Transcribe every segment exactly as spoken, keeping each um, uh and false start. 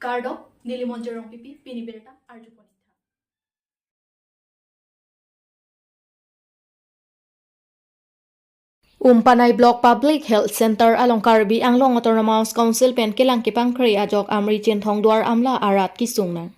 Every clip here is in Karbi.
Kardom, neli Monjir Rongpipi, pini birta arjupon ik tha. Umpanai Block Public Health Center along Karbi Anglong Autonomous Council pen kelang kepangkre ajok Amri Chinthong Duar Amla arat kesung nang.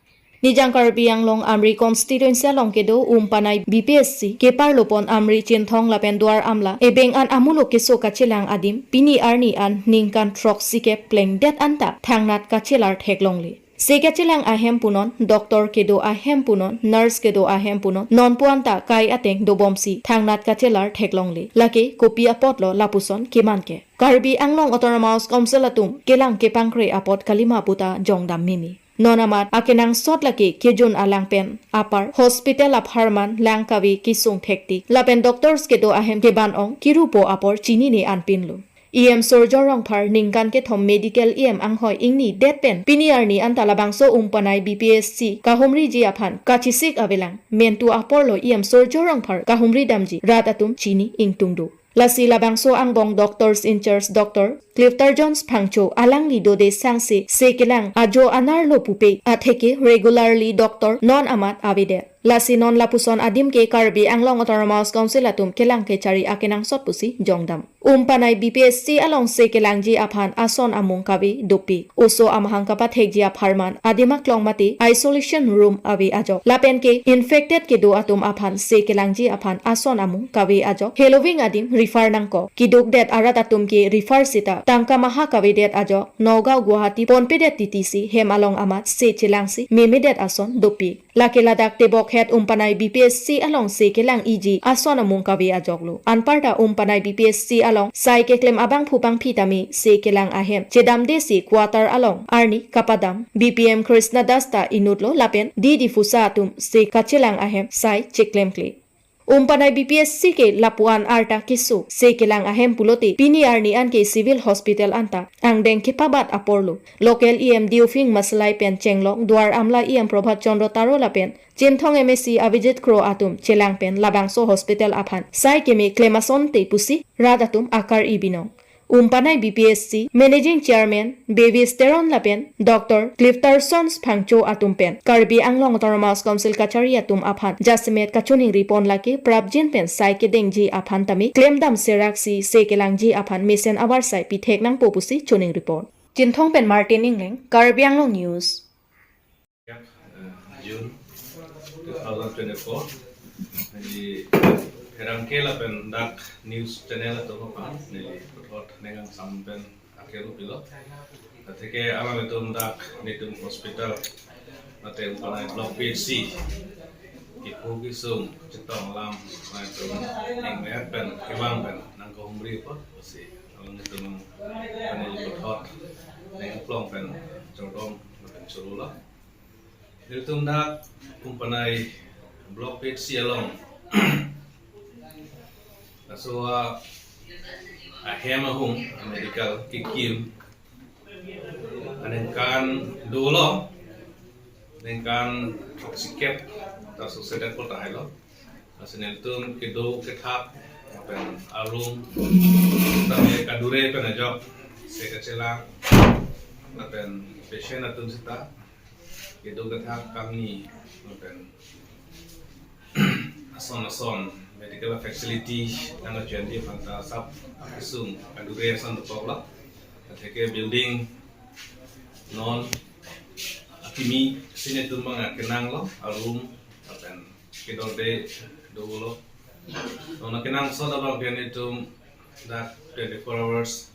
Nijang Karbi Anglong Amri constituency along kedo Umpanai B P H C keparlopon Amri Chinthong lapen Duar Amla ebeng an amuluk keso kachelang adim pini arni an ningkan throksikep plengdet anta thangnat kachelar theklongle. Se kachelang ahem punon, doctor kedo ahem punon, nurse kedo ahem punon, nonpu anta kai ateng dobomsi thangnat kachelar theklongle. Lake kopi apotlo lapuson keman ke. Karbi Anglong Autonomous Council atum kelang kepangkre apot kalima puta jongdam mimi. Non amat akenangsot lake kejun alang pen apar hospital apharman lang kave kesung thektik lapen doctors kedo ahem keban ong kirupo apor chinine anpinlo. E M Surjya Rongphar ningkan kethom medical E M anghoi ingnidet pen pini arni anta labangso Umpanai B P H C kahumriji aphan kachesik avelang, mentu aporlo E M Surjya Rongphar kahumri damji rat atum chini ingtung do. Lasi labangso angbong doctors in charge Doctor Clifton Jones Phangcho alangli dode sangse se kelang ajo anerlo pupe atheke regularly doctor non amat avedet. Lasi non lapuson adim ke Karbi Anglong Autonomous Council atum kelang kechari akenangsot pusi jongdam. Umpanai B P H C along se kelangji aphan ason amung kave dopik. Oso amahang kapathekji apharman adim aklong mate isolation room ave ajok. Lapen ke infected kedo atum aphan se kelangji aphan ason amung kave ajok heloving adim refer nangkok. Kedukdet arat atum ke refer sita tangka maha kavedet ajok Nagaon Guwahati ponpedet titisi hem along amat se chelangsi memedet ason dopik. Lake ladak tebok het Umpanai B P H C along se kelang iji ason amung kave ajoklo. Anparta Umpanai B P H C along sai keklem abangphu bangphi tame se kelang ahem chedamdesi quarter along arni kapadam B P M Krishna Das ta inutlo lapen Didi Phusa atum se kachelang ahem sai cheklemkle. Umpanai B P H C ke lapu-an arta keso se kelang ahem pulote pini arni an ke civil hospital anta angdeng kepabat aporlo. Local E M Deophing Masalai pen chenglok Duar Amla E M Prabhat Chandra Taro lapen Chinthong M A C Abhijit Kro atum chelang pen labangso hospital aphan sai keme klem asonte pusi rat atum akar-i binong. Umpanai B P H C Managing Chairman Bevis Teron lapen Doctor Clifton Jones Phangcho atum pen Karbi Anglong Autonomous Council kachari atum aphan jasemet kachiningri pon lake prapjin pen sai kedengji aphan tame klemdam seraksi se kelangji aphan mesen avarsai pithek nangpo pusi chiningri pon. Chinthong pen Martin Ingleng, Karbi Anglong News. Eh, June two thousand twenty-four, neli pherangke lapen dak news channel atum aphan neli puthot ning kangsam pen akeru pilo. Atheke alanglitum dak netum hospital mate Umpanai Block P H C kepho kesung chetong alam alanglitum ningme pen kevang pen nangkahumri apot pusi alanglitum aphan neli puthot ning aklong pen chordom pen chorolo. Nelitum dak Umpanai Block P H C along laso ahem ahum medical kekim aningkan dolo, ningkan throksikep ta susedet ko tahai lo. Lasi nelitum kedo kethak lapen arum tame kadure pen ajok se kachelang lapen patient atum sita kedo kethak kangni lapen ason ason medical facility nang achendi aphan ta sap akesung kadure ason dokok lo. Atheke building non akimi si netum abang akenang lo, arum lapen kedorde dolo. Non akenangsot abang ke netum dak twenty-four hours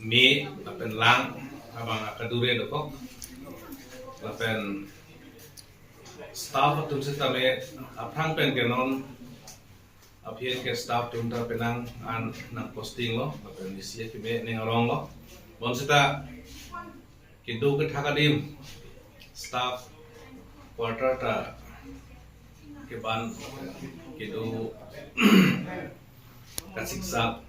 me lapen lang abang akadure dokok. Lapen staff atum sitame aphrang pen ke non aphi an ke staff atum ta penang an nang posting lo, lapen isi akeme ning arong lo. Bonsita kedo kethak adim staff quarter ta keban kedo kasiksak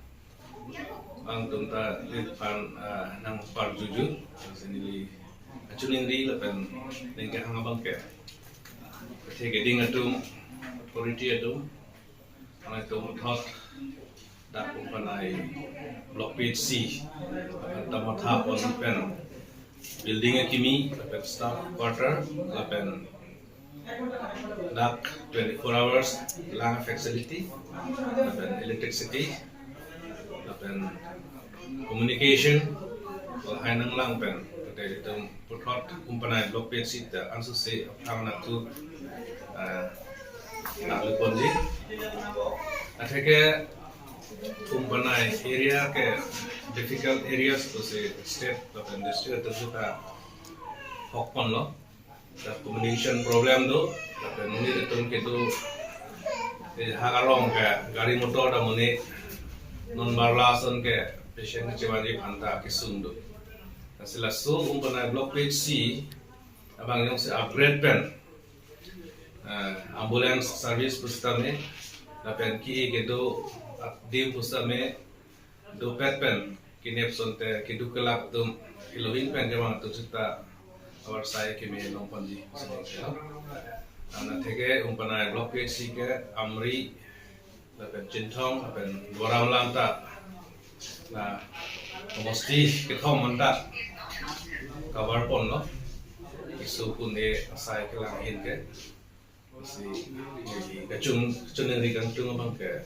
abang atum ta lit pan, ah, nang parjuju, lasi neli kachiningri lapen ning kehang abang ke. Athe keding atum, authority atum, alanglitum thot dak Umpanai Block P H C ta matha pon pen Building akimi, lapen staff quarter, lapen dak twenty-four hours lang facility, lapen electricity, lapen communication, lahai nanglang pen, kate itum puthot Umpanai Block P H C ta ansose aphrang nangtu, eh, nangluponji. Atheke Umpanai area ke difficult areas pusi state lapen district atum ta hokponlo. Ta communication problem do, lapen monit atum kedo, eh, ha arong ke gari motor ta monit non marla ason ke patient chevanji aphan ta kesung do. Lasi laso Umpanai Block P H C abang jongsi upgrade pen, eh, ambulance service pusitame, lapen ke kedo adim pusitame, dopet pen kenep asonte keduk kelak atum hilovin pen kevang atum seta avarsai keme longponji. Atheke Umpanai Block P H C ke Amri, lapen Chinthong, lapen Duar Amla ta, na homosti kethom anta cover ponlo. Isu pune asai kelang ahin ke. Si, neli kachung, kachung neli kangtung abang ke,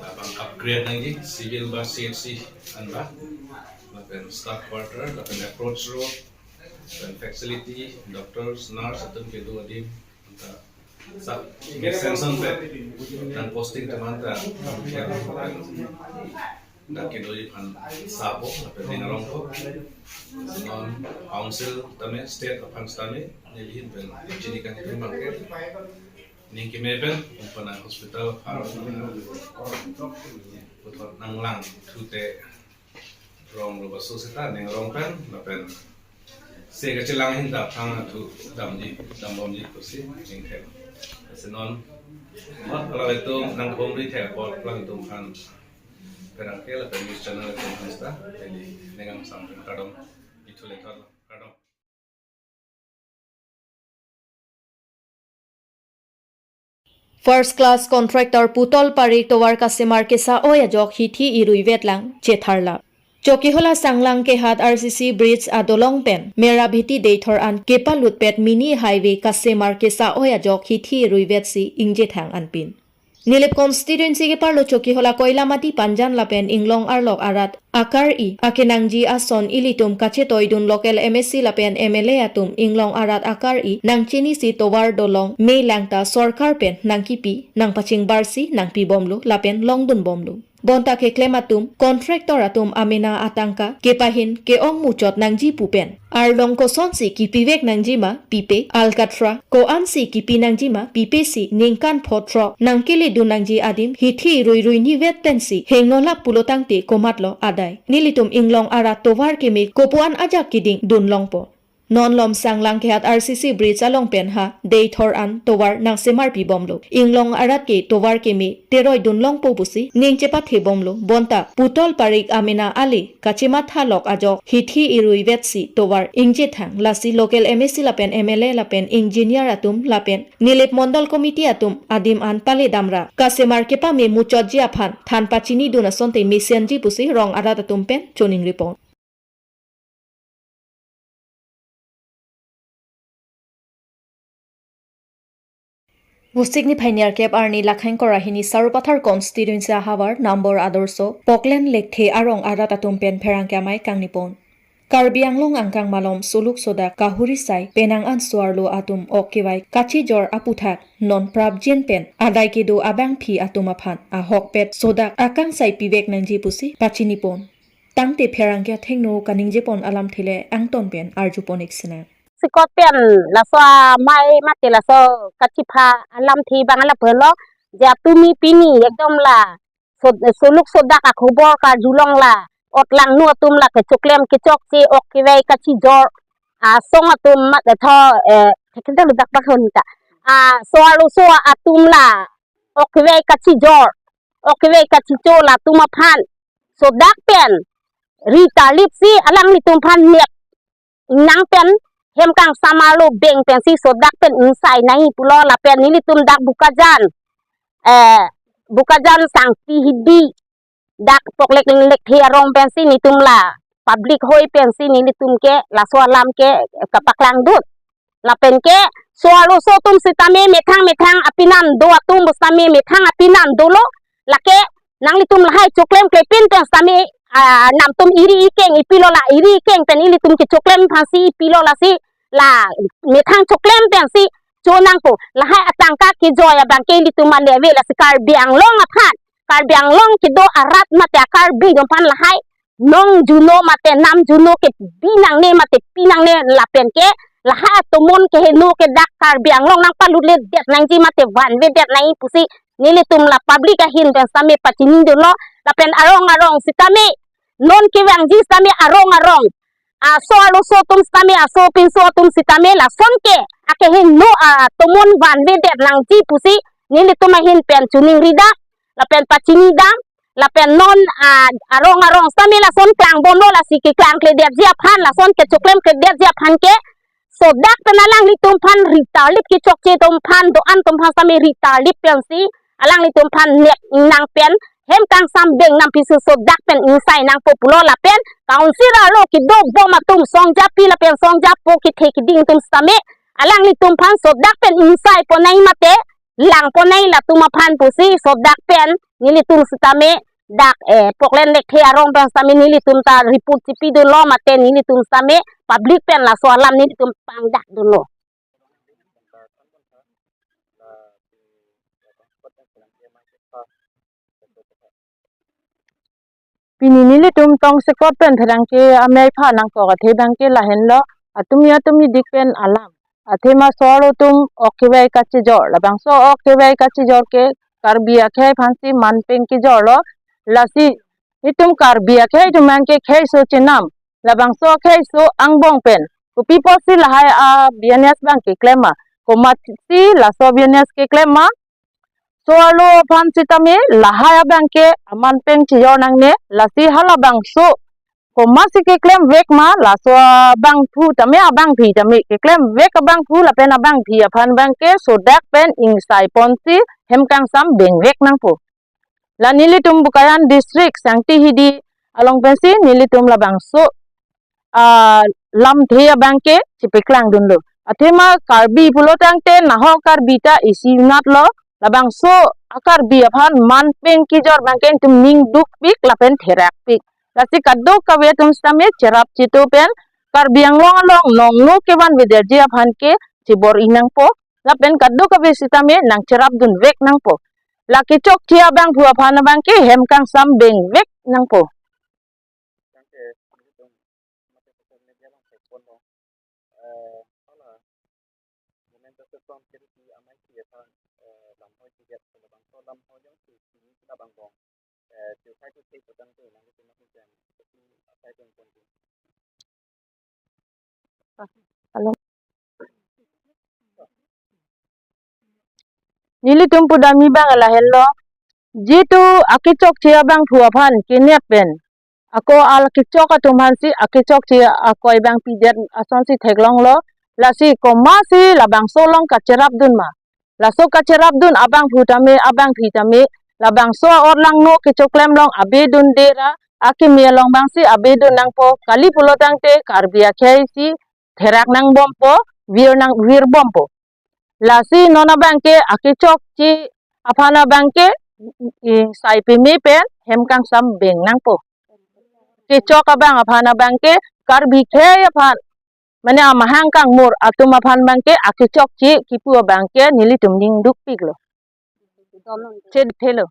abang upgrade nangji, civil ba C H C anba, lapen staff quarter, lapen approach road, lapen facility, doctors, nurse atum kedo adim, anta sa, sanction pe, dan posting atum anta, lapen dak kedoji aphan sapo, lapen ning arongpo. Non council tame, state aphan tame, neli ahin pen chini kangtung abang ke, ning keme pen, Umpanai hospital aphan, puthot nanglang thute, rong lo baso seta, ning arong pen, lapen se kachelang ahin ta aphrang nangtu damji, dambomji pusi, ning the. Lasi non, mat pala itum nang home ri the, apot plang itum aphan. Pherangke lapen news channel atum aphan seta, neli ning angsam pen kardom, ithu le thar kardom. First class contractor Putol Parik tovar kasemar kesa-oi ajok hithi irui vetlang chetharlap. Chokihola Sanglang Kehat R C C bridge adolong pen Merabheti Deithor an kepalutpet mini highway kasemar kesa-oi ajok hithi irui vetsi ingjethang anpin. Nilip constituency keparlo Chokihola Koilamati Panjan lapen Inglong arlok arat akar-i akenangji ason ilitum kachetoidun local M A C lapen M L A atum Inglong arat akar-i nangchinisi tovar dolong me langta sorkar pen nangkipi, nangpachingbarsi nangpibomlo lapen longdunbomlo. Bonta keklem atum, contractor atum amena atangka kepahin ke-ong muchot nangji pu pen, arlong kosonsi kipivek nangji ma pipe, alkatra ko-ansi kipi nangji ma pipe si ningkan pho throk nangkeledun nangji adim hithi irui rui nivet pensi hengnolap pulo tangte komatlo adai. Nelitum Inglong arat tovar keme kopuan ajak keding dunlongpo. Non lom Sanglang Kehat R C C bridge along pen ha Deithor an tovar nangsemarpibomlo. Inglong arat ke tovar keme teroidunlongpo pusi ning chepathebomlo. Bonta Putol Parik amena ale kachemathalok ajok hithi irui vetsi tovar ingjethang, lasi local M A C lapen M L A lapen engineer atum lapen Nilip Mondol Committee atum adim an paledamra kasemar kepame muchotji aphan than pachinidun asonte mesenji pusi rong arat atum pen choningripon. Vosik niphai nerkep arni Lakhain Kora hini Sarupathar constituency ahavar Nambor Adorsho Poklen Lekthe arong arat atum pen pherangke amei kangnipon. Karbi Anglong angkang malom soluk sodak kahuri sai penang an so-arlo atum ok kevai kachijor aputhak non prapjin pen adai kedo abangpi atum aphan ahokpet sodak akangsai pivek nangji pusi pachinipon. Tangte pherangke athengno kaningjepon alamthe le angton pen arjupon ik sinang. Sikot pen laso amei mate laso kachipha alamthe abang lapulo, je atumi pini ekdom la so-, soluk sodak akhobor karjulong la otlangno atum la kechoklem kechokche ok kevai kachijor asong atum mat etho, eh, thekinta ludak bak hon ta. Ah, so-arlo so atum la ok kevai kachijor, ok kevai kachicho latum aphan sodak pen ri talip si alanglitum aphan nek ingnang pen hem kangsam arlo beng pensi sodak pen ingsai nangji pulo lapen nelitum dak Bokajan, eh, Bokajan Sangpi Hibi dak Poklen Lekthe arong pensi netum la public hoi pensi nelitum ke laso alam ke kapaklangdun. Lapen ke so arloso atum sitame methang methang apinan do atum sitame methang apinan dolo. Lake nanglitum lahai choklem klepin pen sitame, ah, namtum iri ikeng ipilo, la iri ikeng pen ilitum kechoklem aphansi ipilo, lasi la methang choklem pensi chonangpo. Lahai atangka kejoi abang ke ilitum ale ave, lasi Karbi Anglong aphan, Karbi Anglong kedo arat mate a-Karbi atum aphan lahai nong juno mate nam juno ke binangne mate pinangne lapen ke lahai atomon keheno ke dak Karbi Anglong nangpalutledet nangji mate vanvedet nangji pusi nelitum la public ahin pen sitame pachinidunlo. Lapen arong arong sitame non kevangji sitame arong arong, ah, so arloso atum sitame, aso pinso atum sitame lason ke akeheno, ah, atomon vanvedet nangji pusi nelitum ahin pen choningri dak lapen pachinidam. Lapen non, ah, arong arong sitame lason klangbomlo, lasi keklangkledetji aphan, lason kechoklem kledetji aphan ke sodak pen alanglitum aphan ri tarlip, kechokche atum aphan, do-an atum aphan sitame ri tarlip pensi alanglitum aphan nek nang pen hem kangsam beng nang pisi sodak pen ingsai nangpo pulo. Lapen council arlo kedobom atum songjapi lapen songjapo kethe keding atum sitame alanglitum aphan sodak pen ingsai ponnai mate lang ponnai latum aphan pusi sodak pen nelitum sitame dak, eh, Poklen Lekthe arong pen sitame nelitum ta report chipidunlo mate nelitum sitame public pen laso alam nelitum pangdakdunlo. Pini nelitum tongsekot pen pherangke amei aphan nangkok athe abang ke lahenlo, atumi atumi dik pen alam. Athema so arlo atum ok kevai kachijor, labangso ok kevai kachijor ke Karbi akhei aphansi manpeng kejorlo. Lasi itum Karbi akhei atum abang ke kheiso chenam, labangso kheiso angbong pen kopi apotsi lahai a-business abang keklem ma, komatsi laso business keklem ma. So arlo aphan sitame lahai abang ke amanpeng chijor nangne, lasi halabangso komatsi keklemvek ma, laso abangphu tame abangpi tame keklemvek abangphu lapen abangpi aphan abang ke sodak pen ingsai ponsi hem kangsam bengvek nangpo. La nelitum Bokajan district Sangti Hidi along pensi nelitum labangso, ah, lamthe abang ke chipeklangdunlo. Athema Karbi pulo tangte nahok Karbi ta isi unatlo, labangso a-Karbi aphan manpeng kejor abang ke itum ning dukpik lapen therakpik. Lasi kadokave atum sitame cherap chitu pen Karbi Anglong along nongno kevanvedetji aphan ke chibor-i nangpo, lapen kadokave sitame nangcherapdunvek nangpo. La kechokche abangphu aphan abang ke hem kangsam bengvek nangpo. Hello. Nelitum pudamji abang lahenlo. Jitu akechokche abangphu aphan kenep pen ako akechok atum aphansi akechokche akoi abang pidet asonsi theklonglo. Lasi komatsi labangso along kacherapdun ma, laso kacherapdun abangphu tame abangpi tame labangso a-orlangno kechoklem along abedunde ra akimi along abangsi abedun nangpo, kali pulo tangte Karbi akhei si therak nangbompo, vir nang, virbompo. Lasi non abang ke akechokche aphan abang ke ingsai peme pen hem kangsam beng nangpo. Kechok abang aphan abang ke Karbi akhei aphan, mane amahang kangmur atum aphan abang ke akechokche kipu abang ke nelitum ning dukpiklo. Che thelo.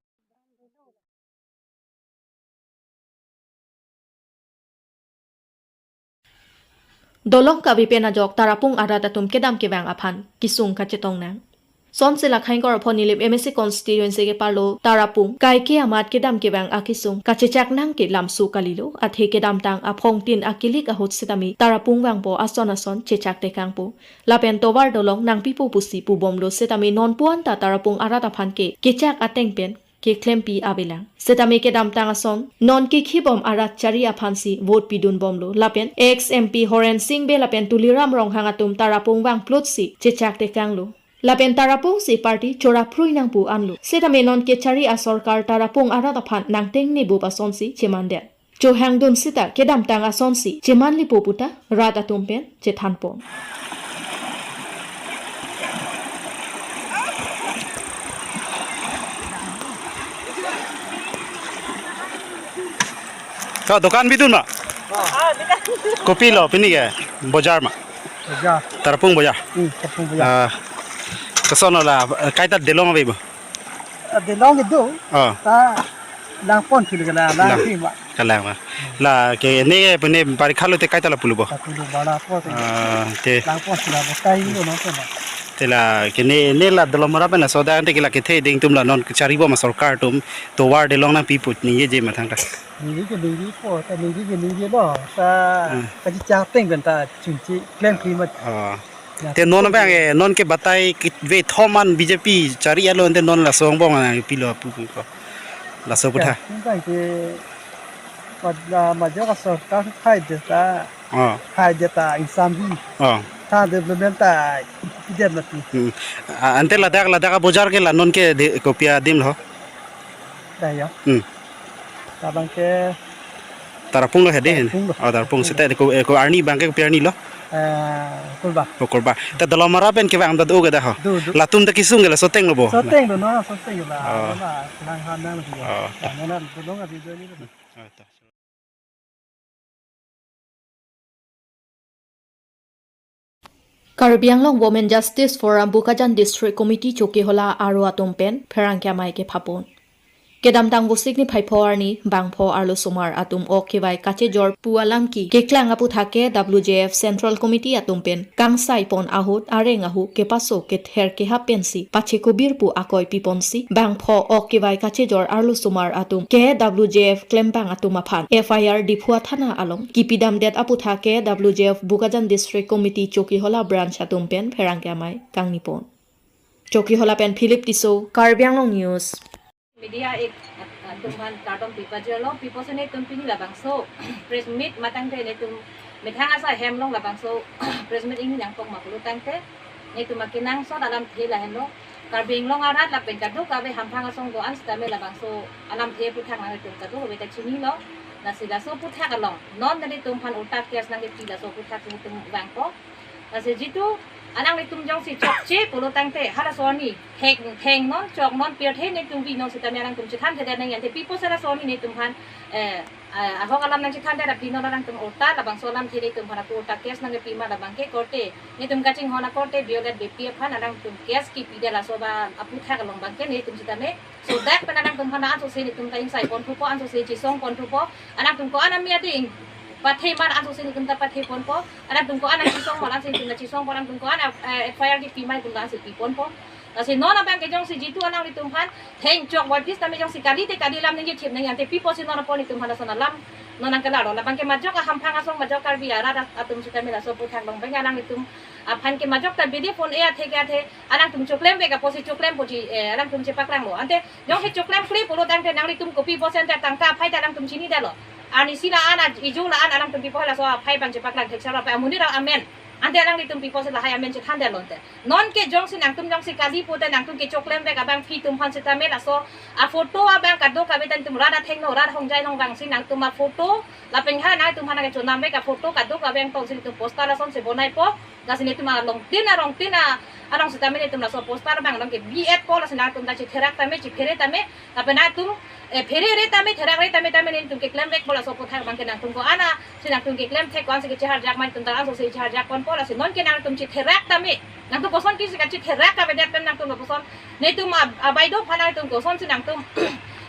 Dolong kave pen ajok Tarapung arat atum kedam kevang aphan kesung kachetong nang. Sonsi la Khaingkor aphong Nilip M A C constituency keparlo Tarapung kaike amat kedam kevang akesung kachechak nang ke lamso kalilo, athe kedamtang aphongtin akilik ahut sitame Tarapung vangpo ason ason chechak tekangpo. Lapen tovar dolong nangpipo pusi pubomlo sitame nonpu anta Tarapung arat aphan ke kechak ateng pen keklempi avelang. Sitame kedamtang ason non kekhibom arat chari aphansi vote pidunbomlo. Lapen ex M P Horen Sing Bey lapen Tuliram Ronghang atum Tarapung vangplotsi chechak tekanglo. Lapen Tarapungsi party choraphrui nangpu anlo. Sitame non kechari asorkar Tarapung arat aphan nangtengnebup asonsi chemandet. chohangdun sita kedamtang asonsi chemanlipo puta rat atum pen chethanpon. Ka dokan bidun ma? Kopilo pini ke? Bojar ma? Bojar. Tarapung bojar. Hmm, Tarapung bojar. Ah, koson lo la, kaita delong ave bo? Ah, delong kedo. Oh. Ta langpon kilo kala, lang. Lang. Kima. Kalang ma. La ke ne pene parikha lote kaita la pulo bo? Ta pulo bala po te. Ah, te. Langpon sila bo tai lo no sila. Te la ke ne, ne la Dolamara pen laso adang te ke la kethe ding atum la non kechari bo ma sorkar atum tovar delong nangpipo ningjeje ma thangta. Ningje ke ningjepo, ta ningje ke ningjelo, ta. Hmm. Kachi chateng pen ta chunche klemkle ma. Oh. Ya. Te non abang, eh, non ke batai ke ve thoman B J P chari alo te non laso angbong nangpilo pu pu ko. Laso puta. Ya, non abang ke ma-, la majok asorkar khai de ta. Oh. Khai de ta insambi. Oh. Ta development ta ide mati. Hmm. A-, ante ladak, ladak abojar ke la non ke de, kopi adim lo? Dah ya. Hmm. Tabang ke Tarapung lo hedi. Tarapung lo. Oh, Tarapung. Seta ko, eh, ko arni abang ke kopi arni lo? Eh, Kurba. Oh, Kurba. Ta Dolamara pen kevang ta do ke dah ho? Do, do. Latum ta kesung ke la soteng lo bo? Soteng lo, no, soteng lo. Oh. Na, nang ha nang lo. Oh. Ya, na, na, do lo nggak di do ni lo. Oh, ta. Karbi Anglong Women Justice Forum Bokajan District Committee Chokihola aro atum pen pherangke amei kephapon. Kedamtang Vosik niphai pho arni bangpho arlosomar atum ok kevai kachejor pu alam ke keklang aputhak ke W J F Central Committee atum pen kangsaipon ahut areng ahu kepaso kether kehap pensi pachekobir pu akoi piponsi bangpho ok kevai kachejor arlosomar atum ke W J F klembang atum aphan F I R Diphu athana along kipidamdet aputhak ke W J F Bokajan District Committee Chokihola Branch atum pen pherangke amei kangnipon. Chokihola pen Philip Tisso, Karbi Anglong News. Media ek, ah, atum aphan kardom pipajirlo, pipo si netum pini labangso press meet matangte netum methang asai hem along labangso press meet ingni nangkok ma pulo tangte netum akenangsot alamthe lahenlo. Karbi Anglong arat lapen kadokave hamphang asong do-an sitame labangso alamthe aputhak nangtum kadokave ta chinilo. Lasi laso aputhak along non netum aphan utak tias nangkepi laso aputhak netum vangpo. Lasi jitu alanglitum jongsi chokche pulo tangte halaso arni theng, theng non chok non pirthe netum vi non sitame alangtum chethanthe nangji ante pipo si laso arni netum aphan, eh, eh, ahok alam nangchethanthe, tapi non alangtum utak labangso alamthe netum aphan ako utak case nangkepi ma labang ke korte netum kachinghon akorte violet bepi aphan alangtum case kipidet laso ba aputhak along abang ke netum sitame sodak pen alangtum aphan ansose netum ta ingsaiponthupo, ansose chesongponthupo, alangtum ko-an amei ate ing pathe mar ansose netum ta patheponpo, alangtum ko-an nangchesong mar ansi netum ta chesongpo, alangtum ko-an, eh, F I R kipi mar netum ta ansi piponpo. Lasi non abang ke jongsi jitu alanglitum aphan theng chok boy pis tame jongsi kali te kali alam ningje chip ningje ante pipo si non apor netum aphan lason alam non nangkelarlo. Labang ke majok ahamphang asong majok Karbi arat atum sitame laso aputhak along abang alanglitum aphan ke majok ta bidi phone e athe ke athe alangtum choklemvek apotsi choklempo ji, eh, alangtum chepaklanglo. Ante jongsi choklemkle pulo tangte nanglitum kopi bosen ta tangka aphai ta alangtum chinidetlo. Arnisi la-an, iju la-an alangtum pipo laso aphai abang chepaklang thekserap amonit amen. Ante alanglitum pipo si lahai amen chethanthe lonte. Non ke jongsi nangtum jongsi kali pute nangtum kechoklemvek abang pitum aphan sitame laso aphoto abang kadokave ta netum rat athengno rat ahongjai along vangsi nangtum aphoto lapen ha nangtum aphan nangkechonamvek aphoto kadokave angtong si netum poster lasonsi bonaipo. Lasi netum alongtin arongtin a, along sitame netum laso poster abang along ke bi-et po, lasi nangtum ta chetherak tame chephere tame lapen nangtum, eh, pherere tame therakre tame tame netum keklemvekpo laso aputhak abang ke nangtum ko-an si nangtum keklem thek ko-an si kecheharjak ma netum ta ansose cheharjakponpo, lasi non ke nangtum chetherak tame nangtum koson kisi kachetherak kavedet pen nangtum lapuson netum ab-, abaideo aphan nangtum kosonsi nangtum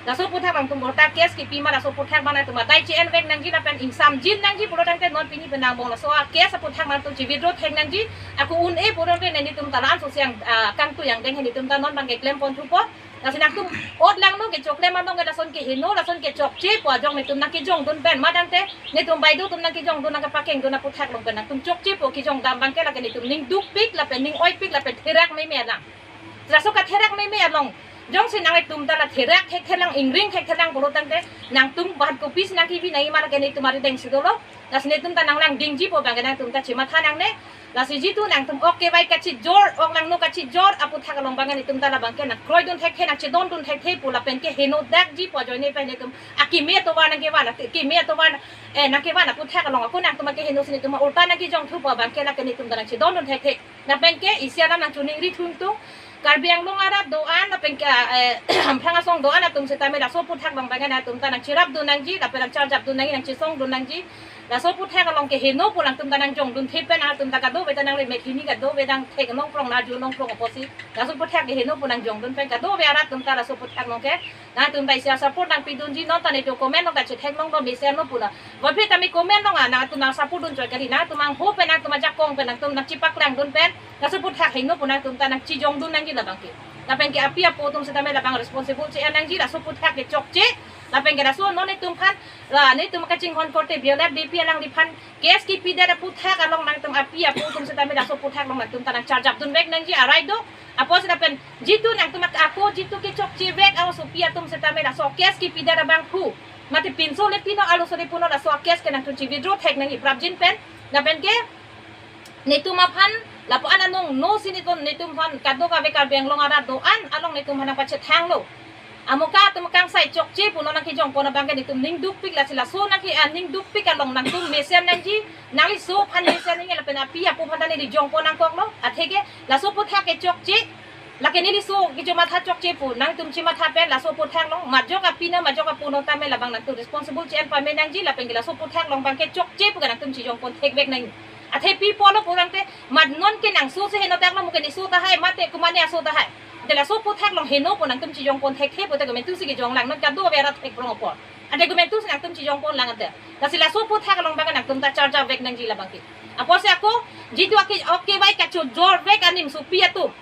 laso aputhak nangtum utak case kipi ma laso aputhak abang nangtum adai che-envek nangji lapen ingsamjin nangji pulo tangte non pini pen angbong laso a-case aputhak nangtum che-withdraw thek nangji, ako un-e pulo tangte netum ta la ansose ang, ah, kangtui angdeng he netum ta non abang keklemponthupo. Lasi nangtum ot langno kechoklem anong ke lason keheno lason kechokchepo ajok netum nangkejongdun pen matangte netum baideo atum nangkejongdun nangkepakengdun aputhak along pen nangtum chokchepo kejongdam abang ke lake netum ning dukpik lapen ning oipik lapen therak meme alang. Laso katherak meme along Jongsi nanglitum ta la therak thekthelang, ingring thekthelang pulo tangte, nangtum bahat kopisi nangkebi nangji ma lake netum arideng si dolo. Lasi netum ta nanglangdingji pu abangke nangtum ta chematha nangne. Lasi jitu nangtum ok kevai kachijor, ok langno kachijor aphuthak along abangke netum ta labangke nangkroidun thekthe, nangchedondun thekthe pu lapenke henodakji pu ajoine pen netum akeme atovar nangkevan, akeme atovar, eh, nangkevan aphuthak along ako nangtum akeheno si netum ulta nangkejongthu pu abangke lake netum ta nangchedondun thekthe. Lapenke isi alam nangchiningri thuntung. Karbi Anglong arat do-an, lapenke, eh, Hamphang asong do-an atum setame laso aphuthak along abangke nangtum ta nangcherapdun nangji, lapen nangcharjapdun nangji, nangchesongdun nangji. Laso aphuthak along keheno pu nangtum ta nangjongdun thek pen nangtum ta kadokave ta nangli mekhini kadokave nangthek nangprong, nangju nangprong apotsi. Laso aphuthak keheno pu nangjongdun pen kadokave arat atum ta laso aphuthak along ke nangtum ta isi a-support nangpidunji. Non ta netum comment along ta chetheknong do mesen lo pu na. Vaphe tame comment along a nangtum nang-support dun choi kali, nangtum angho pen nangtum ajakong pen nangtum nangchepaklangdun pen laso aphuthak heno pu nangtum ta nangchejongdun nangji labangke. Lapenke api apo atum setame labang responsible che-en nangji, laso aphuthak kechokche. Lapenke laso non netum aphan, la netum kachinghon korte Violet Beypi alangliphan case kepidet aphuthak along nangtum api apo atum setame laso aphuthak along nangtum ta nangcharjapdunvek nangji arai do. Apotsi lapen jitu nangtum ak-, ako jitu kechokchevek asopi atum setame laso case kepidet abangphu, mate pinso le pino, arloso le pino, laso case ke nangtum che-withdraw thek nangji prapjin pen. Lapenke netum aphan lapu-an anong no si netum, netum aphan kadokave Karbi Anglong arat do-an along netum aphan nangpachethanglo. Amuka atum kangsai chokche pu non nangkejongpon abangke netum ning dukpik, lasi laso nangke, ah, ning dukpik along nangtum mesen nangji, nangliso aphan mesen nangji lapen api apo aphan ta neli jongpon nangkoklo. Atheke laso aphuthak kechokche, lake neliso kechomatha chokche pu nangtum chematha pen laso aphuthak along majok api na majok apo no tame labang nangtum responsible che-en pame nangji, lapenke laso aphuthak along abangke chokche pu ke nangtum chejongpon thekvek nang. Athe pi pulo pu tangte, mat non ke nangso si henodaklo, mo ke neso tahai, mate komatne aso tahai. Te laso aphuthak along heno pu nangtum chejongpon thekthe pute komantu si kejonglang, non kadokave arat thekprong apot. Ante komantu si nangtum chejongponlang ante. Lasi laso aphuthak along abangke nangtum ta charjapvek nangji labangke. Apotsi ako jitu ake ok kevai kachijorvek animsopi atum,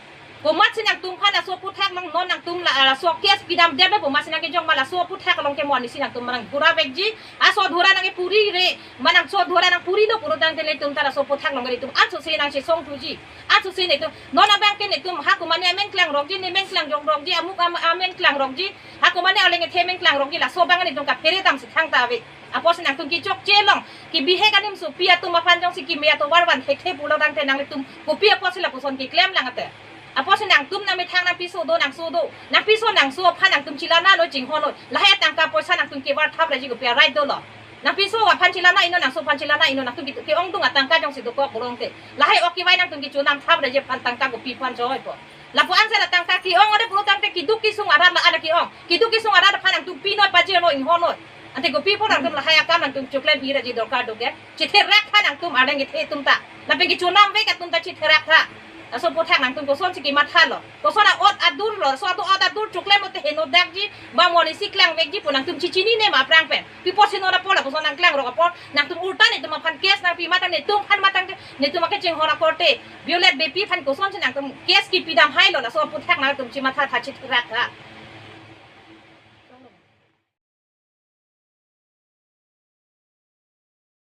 komatsi nangtum aphan laso aphuthak along non nangtum la, laso case pidamdet pu komatsi nangkejong ma, laso aphuthak along ke mo arnisi nangtum manang puravekji. Aso dhora nangkepurire, manang so dhora nangpurilo pulo tangte netum ta laso aphuthak along netum ansose nangchesongthuji. Ansose netum non abangke netum ha komatne amen klangrokji, ne men klangjorokji, amuk am-, amen klangrokji, ha komatne arleng kethe amen klangrokji, laso abang netum kaphere damsi thangta ave. Apotsi nangtum kechokche along kebihek animsopi atum aphan jongsi keme atovar van thekthe pulo tangte nanglitum kopi apotsi lapuson keklemlang ante. Apotsi nangtum nangmethang nangpiso do, nangso do, nangpiso nangso aphan nangtum chelangnoi, chinghonnoi. Lahai atangka poisa nangtum kevar thap raji kopi a-right dolo? Nangpiso aphan chelangno, nangso aphan chelangno, nangtum ke, ke-ongdung atangka jongsi dokok pulo tangte, lahai ok kevai nangtum kechonam thap raji aphan tangka kopi aphan choipo? Lapu-an sera tangka ke-ong ore pulo tangte keduk kesung arat la ada ke-ong. Keduk kesung arat aphan nangtum pinoi, pajirnoi, inghonnoi. Ante kopi apot nangtum lahai akam nangtum choklem ira ji dorkar do ke? Chetherak tha nangtum arleng kethe atum ta. Lapen kechonamvek atum ta chetherak tha. Laso aphuthak nangtum kosonsi kemathalo? Koson a-ot adur lo, so atu ot adur choklem lote henodakji, ba mo arnisi klangvekji pu nangtum chechinine ma aphrang pen? Pi apotsi non apor lapuson nangklangrok apor nangtum ulta netum aphan case nangpi, matang netum aphan, matang netum akachinghon akorte Violet Beypi aphan kosonsi nangtum case kepidam hailo, laso aphuthak nangtum chematha tha, chetherak tha.